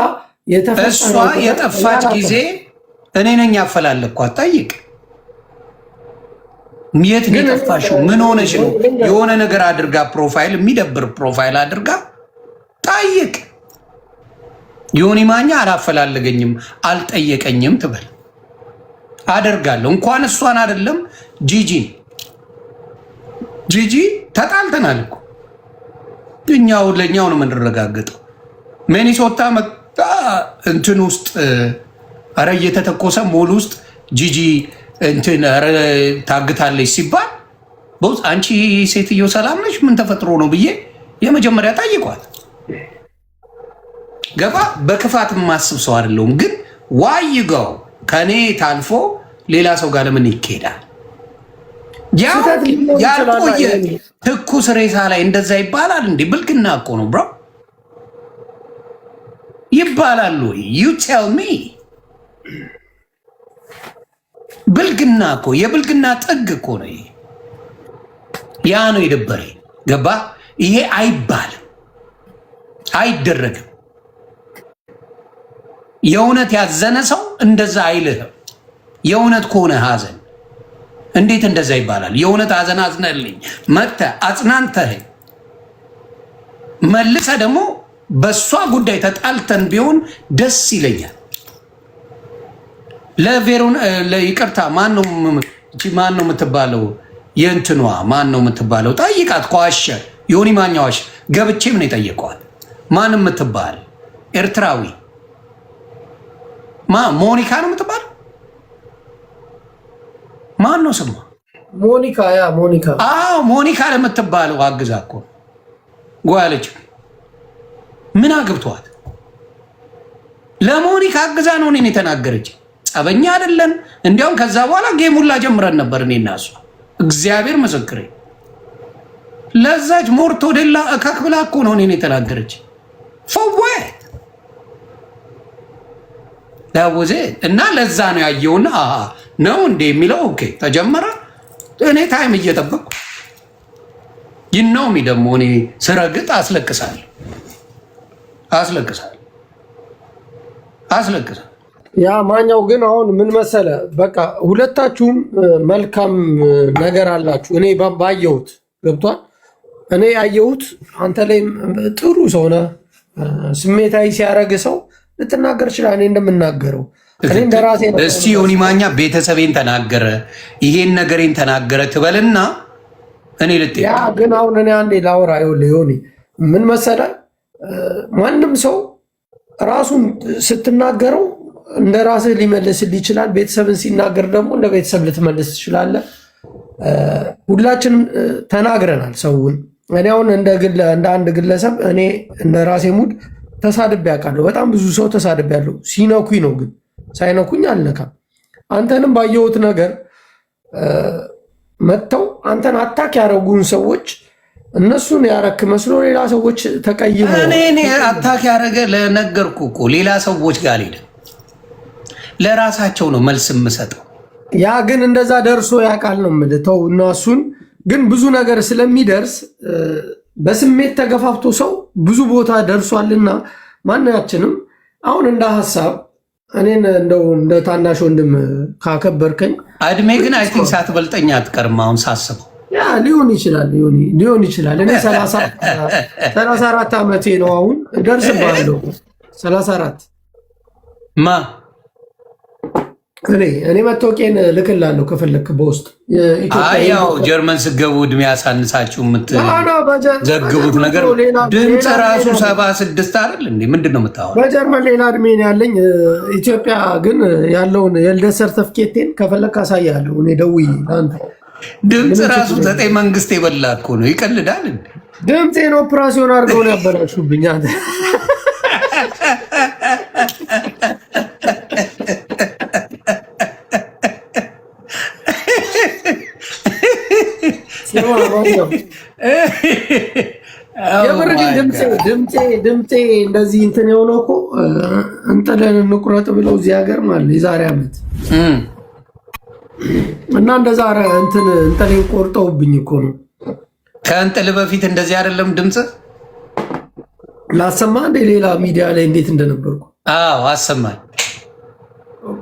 እሷ የጠፋች ጊዜ እኔ ነኝ ያፈላለኳት። ጠይቅ፣ የት ነው የጠፋሽው? ምን ሆነሽ ነው? የሆነ ነገር አድርጋ profile፣ የሚደብር profile አድርጋ ጠይቅ። ዮኒ ማኛ አላፈላለገኝም አልጠየቀኝም ትበል። አደርጋለሁ። እንኳን እሷን አይደለም ጂጂን፣ ጂጂ ተጣልተናል እኮ፣ እኛው ለእኛው ነው የምንረጋገጠው። ሚኒሶታ መጣ እንትን ውስጥ ኧረ እየተተኮሰ ሞል ውስጥ ጂጂ እንትን ኧረ ታግታለች ሲባል በውስጥ አንቺ ሴትዮ ሰላም ነሽ? ምን ተፈጥሮ ነው ብዬ የመጀመሪያ ጠይቋት ገባ። በክፋት የማስብ ሰው አይደለሁም፣ ግን why you go ከእኔ ታልፎ ሌላ ሰው ጋር ለምን ይኬዳል? ያልቆየ ትኩስ ሬሳ ላይ እንደዛ ይባላል እንዴ? ብልግና እኮ ነው bro። ይባላል ወይ? You tell me። ብልግና እኮ፣ የብልግና ጥግ እኮ ነው ይሄ። ያ ነው የደበረኝ። ገባ? ይሄ አይባልም፣ አይደረግም። የእውነት ያዘነ ሰው እንደዛ አይልህም። የእውነት ከሆነ ሀዘን እንዴት እንደዛ ይባላል? የእውነት ሀዘን አዝነልኝ መጥተህ አጽናንተህ መልሰህ ደግሞ በእሷ ጉዳይ ተጣልተን ቢሆን ደስ ይለኛል። ለቬሮን ይቅርታ፣ ማን ነው የምትባለው? የእንትኗ ማን ነው የምትባለው? ጠይቃት። ከዋሸ ዮኒ ማኛ ዋሸ። ገብቼም ነው የጠየቀዋት። ማን የምትባል ኤርትራዊ ሞኒካ ነው የምትባል፣ ማን ነው ስሟ? ሞኒካ፣ yeah፣ ሞኒካ። አዎ፣ ሞኒካ ለምትባለው አግዛ እኮ ጎ ያለችው ምን አግብቷት? ለሞኒካ አግዛ ነው እኔን የተናገረች። ጸበኛ አይደለን። እንዲያውም ከዛ በኋላ game ሁላ ጀምረን ነበር እኔና እሷ። እግዚአብሔር ምስክሬ። ለዛች ሞርቶዴላ እካክ ብላ እኮ ነው እኔን የተናገረች። For what? That was እና ለዛ ነው ያየውና ነው እንዴ የሚለው okay ተጀመረ። እኔ time እየጠበቅኩ ይነውሚ ደግሞ እኔ ስረግጥ አስለቅሳለሁ፣ አስለቅሳለሁ፣ አስለቅሳለሁ። Yeah፣ ማኛው ግን አሁን ምን መሰለ፣ በቃ ሁለታችሁም መልካም ነገር አላችሁ። እኔ ባየሁት ገብቷል። እኔ ያየሁት አንተ ላይ ጥሩ ሰው ነህ። ስሜታዊ ሲያደርግ ሰው ልትናገር ይችላል። እኔ እንደምናገረው እኔ እንደራሴ ነው። እስቲ ዮኒ ማኛ ቤተሰቤን ተናገረ፣ ይሄን ነገሬን ተናገረ ትበልና እኔ ልጤ Yeah፣ ግን አሁን እኔ አንዴ ላውራ። ይኸውልህ ዮኒ፣ ምን መሰለ፣ ማንም ሰው ራሱን ስትናገረው እንደ ራስህ ሊመልስልህ ይችላል። ቤተሰብን ሲናገር ደግሞ እንደ ቤተሰብ ልትመልስ ትችላለህ። ሁላችንም ተናግረናል ሰውን። እኔ አሁን እንደ አንድ ግለሰብ እኔ እንደ ራሴ mood ተሳድቤ አውቃለሁ። በጣም ብዙ ሰው ተሳድቤ ያለሁ ሲነኩኝ ነው፣ ግን ሳይነኩኝ አልነካም። አንተንም ባየሁት ነገር መጥተው አንተን attack ያደረጉን ሰዎች እነሱን ያረክ መስሎ ሌላ ሰዎች ተቀይሞ እኔ attack ያደረገ ለነገርኩ እኮ ሌላ ሰዎች ጋር አልሄድም። ለራሳቸው ነው መልስ የምሰጠው። Yeah፣ ግን እንደዛ ደርሶ ያውቃል ነው የምልህ። ተው እና እሱን ግን ብዙ ነገር ስለሚደርስ በስሜት ተገፋፍቶ ሰው ብዙ ቦታ ደርሷልና ማናችንም አሁን እንደ ሀሳብ እኔን እንደው እንደ ታናሽ ወንድም ካከበርከኝ እድሜ ግን I think ሳትበልጠኝ አትቀርም። አሁን ሳስበው Yeah፣ ሊሆን ይችላል፣ ሊሆን ይችላል። እኔ 34 ዓመቴ ነው አሁን፣ እደርስብሃለሁ። 34። ማ እኔ መታወቂያን እልክልሃለሁ ከፈለክ በውስጥ። ያው ጀርመን ስገቡ እድሜ ያሳንሳችሁ የምትዘግቡት ነገር ድምፅ ራሱ 76 አይደል እንዴ? ምንድን ነው የምታወራው? በጀርመን ሌላ እድሜ ነው ያለኝ። ኢትዮጵያ ግን ያለውን የልደት ሰርተፍኬቴን ከፈለክ አሳያለሁ። እኔ ደውዬ ለአንተ። ድምፅ ራሱ 9 መንግስት የበላ እኮ ነው። ይቀልዳል እንዴ? ድምፄን ኦፕራሲዮን አድርገው ነው ያበላሹብኝ። አንተ የምር ግን ድምፄ እንደዚህ እንትን የሆነው እኮ እንጥለን እንቁረጥ ብለው እዚህ ሀገር ማለት የዛሬ ዓመት እና እንደዛ እንትን እንጥሌን ቆርጠውብኝ እኮ ነው። ከእንጥል በፊት እንደዚህ አይደለም ድምፅ ላሰማ እንደ ሌላ ሚዲያ ላይ እንዴት እንደነበርኩ። አዎ አሰማኝ።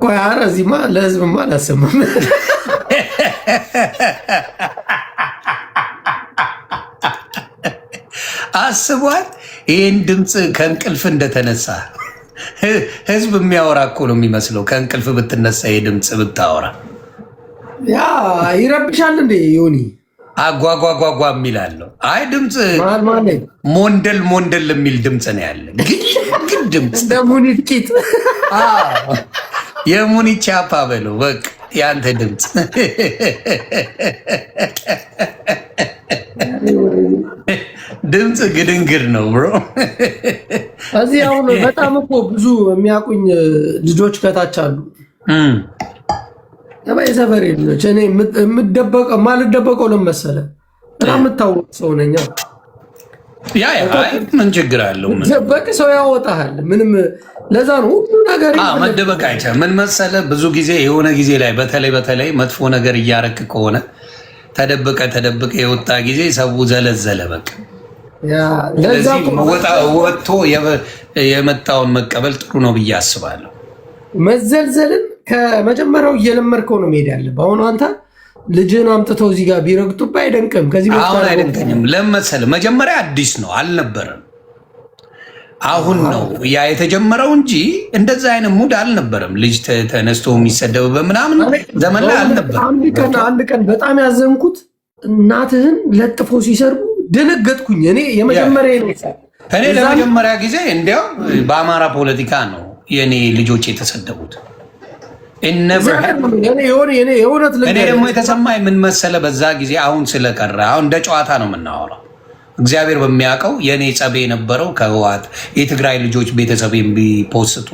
ቆይ ኧረ እዚህማ ለህዝብማ አላሰማም። አስቧል። ይህን ድምፅ ከእንቅልፍ እንደተነሳ ህዝብ የሚያወራ እኮ ነው የሚመስለው። ከእንቅልፍ ብትነሳ ይህ ድምፅ ብታወራ ያ ይረብሻል እንዴ ዮኒ? አጓጓጓጓ የሚል አለው። አይ ድምፅ ሞንደል ሞንደል የሚል ድምፅ ነው ያለ። ግን ድምፅ እንደ ሙኒት ቂጥ፣ የሙኒት ቻፓ በለው በቃ ያንተ ድምፅ ድምፅ ግድንግድ ነው bro። እዚህ አሁን በጣም እኮ ብዙ የሚያውቁኝ ልጆች ከታች አሉ። የሰፈሬ ልጆች እኔ የምደበቀው የማልደበቀው ለምን መሰለህ? በጣም የምታወቅ ሰው ነኝ። ያ ምን ችግር አለው? ደበቅ ሰው ያወጣሃል። ምንም ለዛ ነው ሁሉ ነገር መደበቅ አይቻልም። ምን መሰለህ፣ ብዙ ጊዜ የሆነ ጊዜ ላይ በተለይ በተለይ መጥፎ ነገር እያረክ ከሆነ ተደብቀ ተደብቀ የወጣ ጊዜ ሰው ዘለዘለ በቃ። ስለዚህ ወጥቶ የመጣውን መቀበል ጥሩ ነው ብዬ አስባለሁ። መዘልዘልን ከመጀመሪያው እየለመድከው ነው መሄድ ያለብህ። አሁን አንተ ልጅህን አምጥተው እዚህ ጋር ቢረግጡብህ አይደንቅም። ከዚህ አሁን አይደንቀኝም። ለምን መሰለህ? መጀመሪያ አዲስ ነው አልነበረም። አሁን ነው ያ የተጀመረው እንጂ እንደዛ አይነት mood አልነበረም። ልጅ ተነስቶ የሚሰደብበት ምናምን ዘመን ላይ አልነበረም። አንድ ቀን በጣም ያዘንኩት እናትህን ለጥፎ ሲሰርቡ ደነገጥኩኝ። እኔ የመጀመሪያ ነው እኔ ለመጀመሪያ ጊዜ እንዲያው በአማራ ፖለቲካ ነው የእኔ ልጆች የተሰደቡት። እኔ ደግሞ የተሰማኝ ምን መሰለ፣ በዛ ጊዜ አሁን ስለቀረ አሁን እንደ ጨዋታ ነው የምናወራው። እግዚአብሔር በሚያውቀው የእኔ ጸቤ የነበረው ከህወሓት የትግራይ ልጆች ቤተሰብ ቢፖስቱ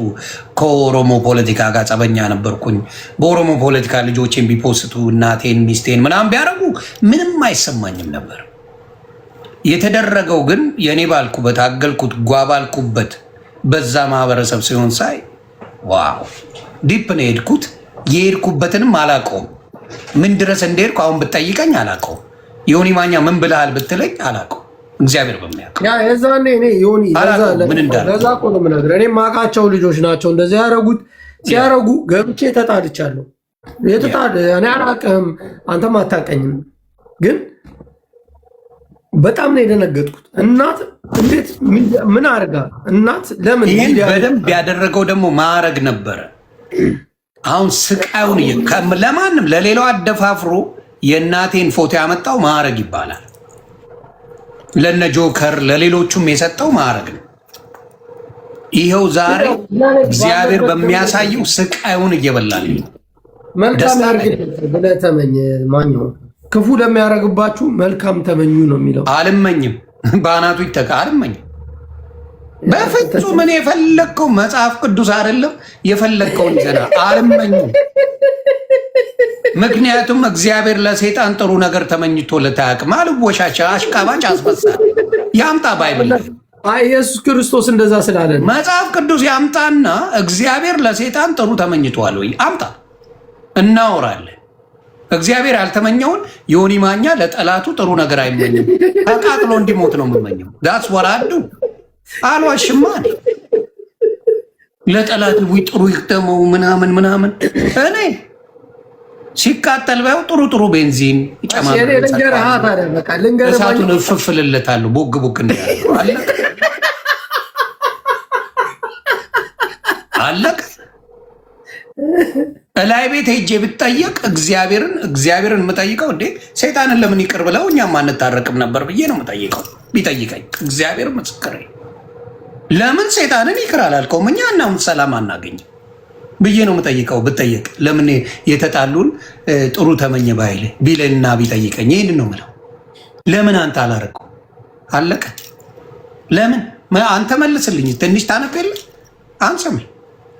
ከኦሮሞ ፖለቲካ ጋር ጸበኛ ነበርኩኝ። በኦሮሞ ፖለቲካ ልጆቼን ቢፖስቱ እናቴን ሚስቴን ምናምን ቢያደርጉ ምንም አይሰማኝም ነበር። የተደረገው ግን የእኔ ባልኩበት አገልኩት ጓ ባልኩበት በዛ ማህበረሰብ ሲሆን ሳይ wow deep ነው የሄድኩት። የሄድኩበትንም አላውቀውም። ምን ድረስ እንደሄድኩ አሁን ብትጠይቀኝ አላውቀውም። ዮኒ ማኛ ምን ብለሃል ብትለኝ አላውቀውም። እግዚአብሔር በሚያውቀው የዛኔ እኔ ዮኒ ለዛ እኮ ነው የምነግርህ። እኔ የማውቃቸው ልጆች ናቸው እንደዚያ ያደረጉት። ሲያደርጉ ገብቼ ተጣልቻለሁ። እኔ አላውቅህም፣ አንተም አታውቀኝም፣ ግን በጣም ነው የደነገጥኩት። እናት እንዴት ምን አድርጋ እናት ለምን ይህን በደንብ ያደረገው ደግሞ ማዕረግ ነበረ። አሁን ስቃዩን ለማንም ለሌላው አደፋፍሮ የእናቴን ፎቶ ያመጣው ማዕረግ ይባላል። ለነ ጆከር ለሌሎቹም የሰጠው ማዕረግ ነው። ይኸው ዛሬ እግዚአብሔር በሚያሳየው ስቃዩን እየበላል። መልካም ያርግ ብለህ ተመኝ። ማኛው ክፉ ለሚያደርግባችሁ መልካም ተመኙ ነው የሚለው። አልመኝም፣ በአናቱ ይተካ። አልመኝም በፍጹም። እኔ የፈለግከው መጽሐፍ ቅዱስ አይደለም የፈለግከውን ዘና አልመኝም። ምክንያቱም እግዚአብሔር ለሰይጣን ጥሩ ነገር ተመኝቶለት አያውቅም። አልወሻቸ አሽቃባጭ አስመሳይ ያምጣ Bible ኢየሱስ ክርስቶስ እንደዛ ስላለ መጽሐፍ ቅዱስ ያምጣና እግዚአብሔር ለሰይጣን ጥሩ ተመኝቷል ወይ አምጣ፣ እናወራለን። እግዚአብሔር ያልተመኘውን ዮኒ ማኛ ለጠላቱ ጥሩ ነገር አይመኝም። ተቃጥሎ እንዲሞት ነው የምመኘው። that's what I do አልዋሽማ። ለጠላት ጥሩ ይቅጠመው ምናምን ምናምን እኔ ሲቃጠል ባየው ጥሩ ጥሩ ቤንዚን እሳቱን እፍፍልለታለሁ። ቦግ ቦግ እንዳያለው አለቀ አለቀ። እላይ ቤት ሄጄ ብጠየቅ እግዚአብሔርን የምጠይቀው እንዴ ሰይጣንን ለምን ይቅር ብለው እኛም አንታረቅም ነበር ብዬ ነው የምጠይቀው። ቢጠይቀኝ እግዚአብሔር ምስክሬ፣ ለምን ሰይጣንን ይቅር አላልከውም? እኛ እናም ሰላም አናገኝም ብዬ ነው የምጠይቀው። ብጠየቅ ለምን የተጣሉን ጥሩ ተመኘ ባይል ቢልና ቢጠይቀኝ ይህን ነው የምለው። ለምን አንተ አላረገው? አለቀ። ለምን አንተ መልስልኝ። ትንሽ ታነብ የለ አንሰማኝ።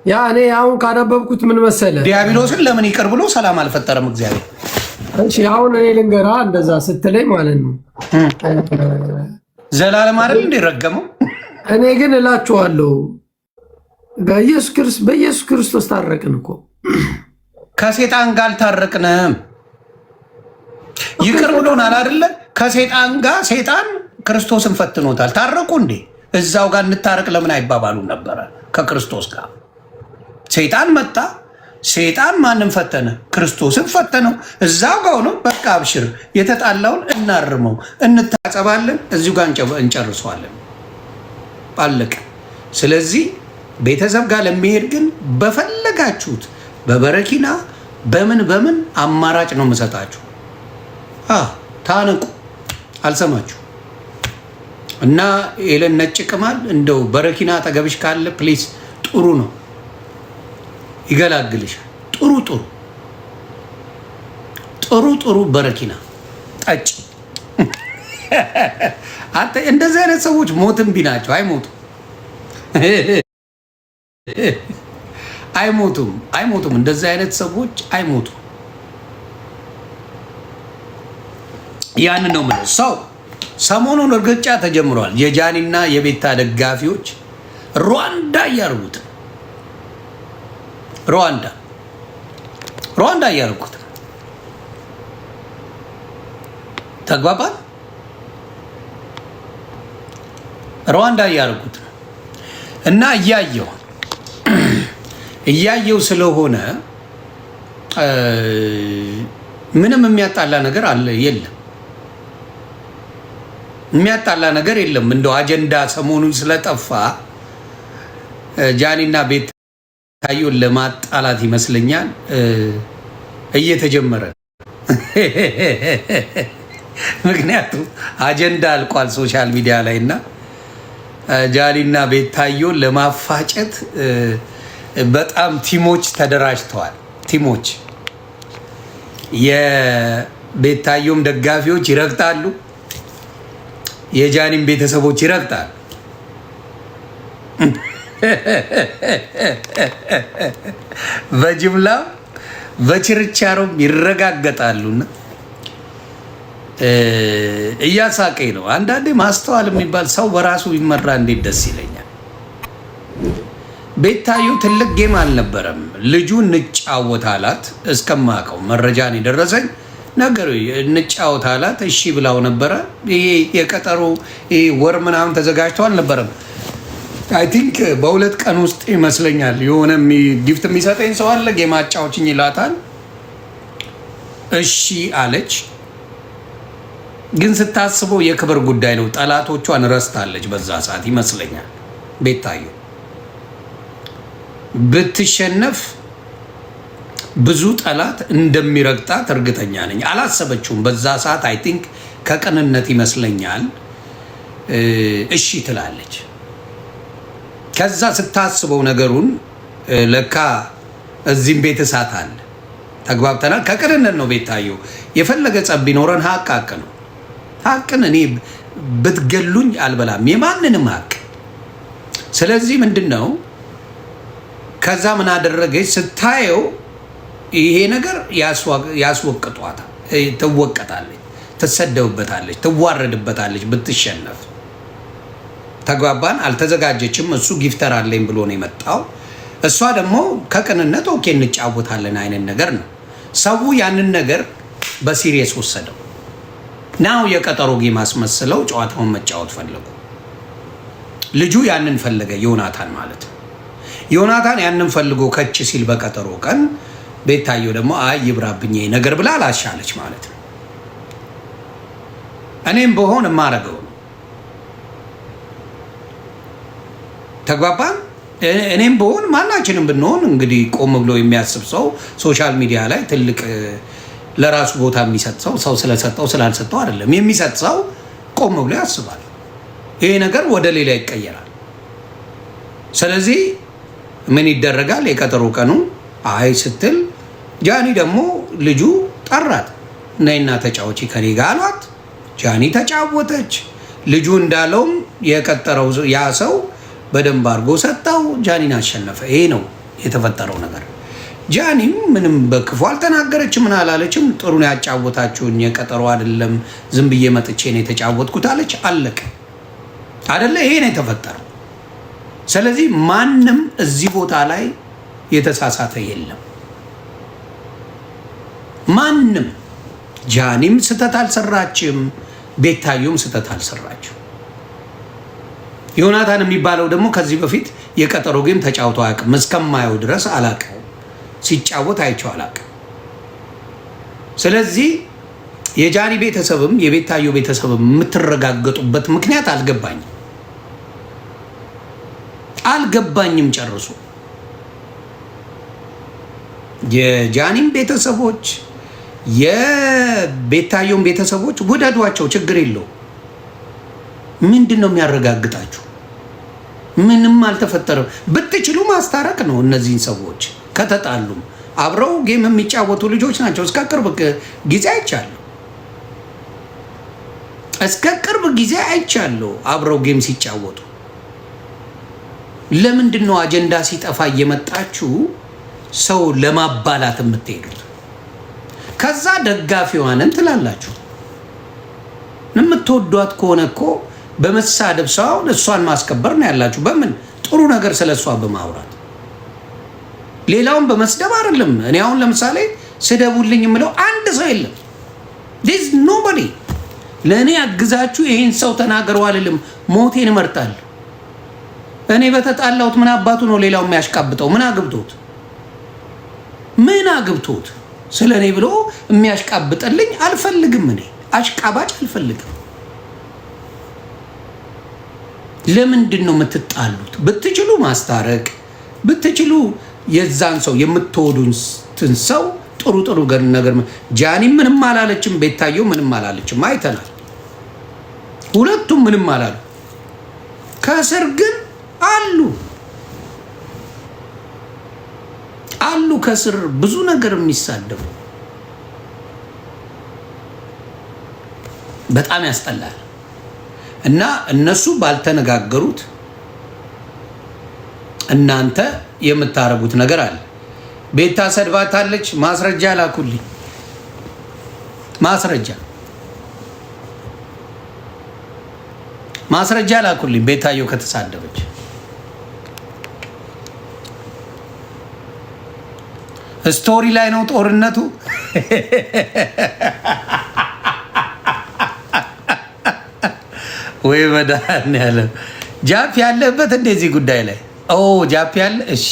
ያ እኔ አሁን ካነበብኩት ምን መሰለ፣ ዲያብሎስን ለምን ይቅር ብሎ ሰላም አልፈጠረም እግዚአብሔር? እሺ አሁን እኔ ልንገራ፣ እንደዛ ስትለኝ ማለት ነው ዘላለም አይደል እንደ ረገመው። እኔ ግን እላችኋለሁ በኢየሱስ ክርስቶስ ታረቅን እኮ። ከሴጣን ጋር አልታረቅንም። ይቅር ብሎናል አይደለ? ከሴጣን ጋር ሴጣን ክርስቶስን ፈትኖታል። ታረቁ እንዴ? እዛው ጋር እንታረቅ ለምን አይባባሉም ነበረ? ከክርስቶስ ጋር ሰይጣን መጣ። ሰይጣን ማንም ፈተነ? ክርስቶስን ፈተነው። እዛው ጋር ሆኖ በቃ አብሽር፣ የተጣላውን እናርመው፣ እንታጸባለን፣ እዚሁ ጋር እንጨርሰዋለን። አለቀ። ስለዚህ ቤተሰብ ጋር ለሚሄድ ግን በፈለጋችሁት በበረኪና በምን በምን አማራጭ ነው የምሰጣችሁ። ታነቁ፣ አልሰማችሁ እና ኤለን ነጭ ቅማል እንደው በረኪና አጠገብሽ ካለ please ጥሩ ነው፣ ይገላግልሻል። ጥሩ ጥሩ ጥሩ ጥሩ በረኪና ጠጭ። አንተ እንደዚህ አይነት ሰዎች ሞትም ቢ ናቸው። አይሞቱም፣ አይሞቱም፣ አይሞቱም። እንደዚህ አይነት ሰዎች አይሞቱም። ያንን ነው የምለው። ሰው ሰሞኑን እርግጫ ተጀምሯል። የጃኒና የቤታ ደጋፊዎች ሩዋንዳ እያደረጉት ነው። ሩዋንዳ ሩዋንዳ እያደረጉት ነው። ተግባባል። ሩዋንዳ እያደረጉት ነው እና እያየው እያየው ስለሆነ ምንም የሚያጣላ ነገር አለ የለም። የሚያጣላ ነገር የለም። እንደው አጀንዳ ሰሞኑን ስለጠፋ ጃኒና ቤታዮን ለማጣላት ይመስለኛል እየተጀመረ። ምክንያቱም አጀንዳ አልቋል social media ላይ እና ጃኒና ቤታዮን ለማፋጨት በጣም team ኦች ተደራጅተዋል። team ኦች የቤታዮም ደጋፊዎች ይረግጣሉ፣ የጃኒም ቤተሰቦች ይረግጣሉ። በጅምላ በችርቻሮም ይረጋገጣሉና እያሳቀኝ ነው። አንዳንዴ ማስተዋል የሚባል ሰው በራሱ ቢመራ እንዴት ደስ ይለኛል። ቤታዩ ትልቅ game አልነበረም። ልጁ እንጫወት አላት። እስከማውቀው መረጃን የደረሰኝ ነገሩ እንጫወት አላት። እሺ ብላው ነበረ። ይሄ የቀጠሮ ይሄ ወር ምናምን ተዘጋጅቶ አልነበረም። I think በሁለት ቀን ውስጥ ይመስለኛል የሆነ gift የሚሰጠኝ ሰው አለ፣ game አጫውችኝ ይላታል። እሺ አለች። ግን ስታስበው የክብር ጉዳይ ነው። ጠላቶቿን ረስታለች በዛ ሰዓት ይመስለኛል። ቤታዩ ብትሸነፍ ብዙ ጠላት እንደሚረግጣት እርግጠኛ ነኝ። አላሰበችውም በዛ ሰዓት። I think ከቅንነት ይመስለኛል እሺ ትላለች። ከዛ ስታስበው ነገሩን ለካ እዚህም ቤት እሳት አለ። ተግባብተናል። ከቅንነት ነው ቤታዩ። የፈለገ ጸብ ቢኖረን ሀቅ ሀቅ ነው። ሀቅን እኔ ብትገሉኝ አልበላም፣ የማንንም ሀቅ። ስለዚህ ምንድን ነው ከዛ ምን አደረገች ስታየው ይሄ ነገር ያስወቅጧታል፣ ትወቀጣለች፣ ትሰደብበታለች፣ ትዋረድበታለች ብትሸነፍ። ተግባባን። አልተዘጋጀችም። እሱ gifter አለኝ ብሎ ነው የመጣው። እሷ ደግሞ ከቅንነት okay እንጫወታለን አይነት ነገር ነው። ሰው ያንን ነገር በ serious ወሰደው። Now የቀጠሮ game አስመስለው ጨዋታውን መጫወት ፈለጉ። ልጁ ያንን ፈለገ፣ ዮናታን ማለት ነው። ዮናታን ያንን ፈልጎ ከች ሲል በቀጠሮ ቀን ቤታየው ደግሞ አይ ይብራብኝ ነገር ብላ አላሻለች ማለት ነው። እኔም በሆን የማረገው ነው። ተግባባን። እኔም ብሆን ማናችንም ብንሆን እንግዲህ ቆም ብሎ የሚያስብ ሰው፣ social media ላይ ትልቅ ለራሱ ቦታ የሚሰጥ ሰው፣ ሰው ስለሰጠው ስላልሰጠው አይደለም፣ የሚሰጥ ሰው ቆም ብሎ ያስባል። ይሄ ነገር ወደ ሌላ ይቀየራል። ስለዚህ ምን ይደረጋል? የቀጠሮ ቀኑ አይ ስትል ጃኒ ደግሞ ልጁ ጠራት። ነይና ተጫወቺ ከኔ ጋር አሏት። ጃኒ ተጫወተች። ልጁ እንዳለውም የቀጠረው ያ ሰው በደንብ አድርጎ ሰጠው። ጃኒን አሸነፈ። ይሄ ነው የተፈጠረው ነገር። ጃኒም ምንም በክፉ አልተናገረችም፣ ምን አላለችም። ጥሩ ነው ያጫወታችሁኝ፣ የቀጠሮ አይደለም፣ ዝም ብዬ መጥቼ ነው የተጫወትኩት አለች። አለቀ አደለ? ይሄ ነው የተፈጠረው። ስለዚህ ማንም እዚህ ቦታ ላይ የተሳሳተ የለም። ማንም፣ ጃኒም ስህተት አልሰራችም፣ ቤታዮም ስህተት አልሰራችም። ዮናታን የሚባለው ደግሞ ከዚህ በፊት የቀጠሮ game ተጫውቶ አያውቅም። እስከማየው ድረስ አላውቀውም። ሲጫወት አይቼው አላውቅም። ስለዚህ የጃኒ ቤተሰብም የቤታዮ ቤተሰብም የምትረጋገጡበት ምክንያት አልገባኝም፣ አልገባኝም ጨርሶ። የጃኒም ቤተሰቦች የቤታዮም ቤተሰቦች ውደዷቸው፣ ችግር የለው። ምንድን ነው የሚያረጋግጣችሁ? ምንም አልተፈጠረም። ብትችሉ ማስታረቅ ነው እነዚህን ሰዎች። ከተጣሉም አብረው game የሚጫወቱ ልጆች ናቸው። እስከ ቅርብ ጊዜ አይቻለሁ። እስከ ቅርብ ጊዜ አይቻለሁ አብረው game ሲጫወቱ። ለምንድን ነው አጀንዳ ሲጠፋ እየመጣችሁ ሰው ለማባላት የምትሄዱት? ከዛ ደጋፊዋንን ትላላችሁ። የምትወዷት ከሆነ እኮ በመሳደብ ሳይሆን እሷን ማስከበር ነው ያላችሁ። በምን ጥሩ ነገር ስለ እሷ በማውራት፣ ሌላውን በመስደብ አይደለም። እኔ አሁን ለምሳሌ ስደቡልኝ የምለው አንድ ሰው የለም። There's nobody። ለእኔ አግዛችሁ ይሄን ሰው ተናገሩ አልልም። ሞቴን እመርጣለሁ። እኔ በተጣላሁት ምን አባቱ ነው ሌላው የሚያሽቃብጠው? ምን አግብቶት፣ ምን አግብቶት ስለ እኔ ብሎ የሚያሽቃብጥልኝ አልፈልግም። እኔ አሽቃባጭ አልፈልግም። ለምንድን ነው የምትጣሉት? ብትችሉ ማስታረቅ፣ ብትችሉ የዛን ሰው የምትወዱትን ሰው ጥሩ ጥሩ ነገር። ጃኒ ምንም አላለችም፣ ቤታየው ምንም አላለችም። አይተናል። ሁለቱም ምንም አላሉ። ከስር ግን አሉ አሉ ከስር ብዙ ነገር የሚሳደቡ። በጣም ያስጠላል። እና እነሱ ባልተነጋገሩት እናንተ የምታረጉት ነገር አለ። ቤታ ሰድባታለች። ማስረጃ ላኩልኝ። ማስረጃ፣ ማስረጃ ላኩልኝ። ቤታየው ከተሳደበች story ላይ ነው ጦርነቱ። ወይ መድኃኒዓለም፣ ጃፕ ያለበት እንደዚህ ጉዳይ ላይ፣ ኦ ጃፕ ያለ፣ እሺ።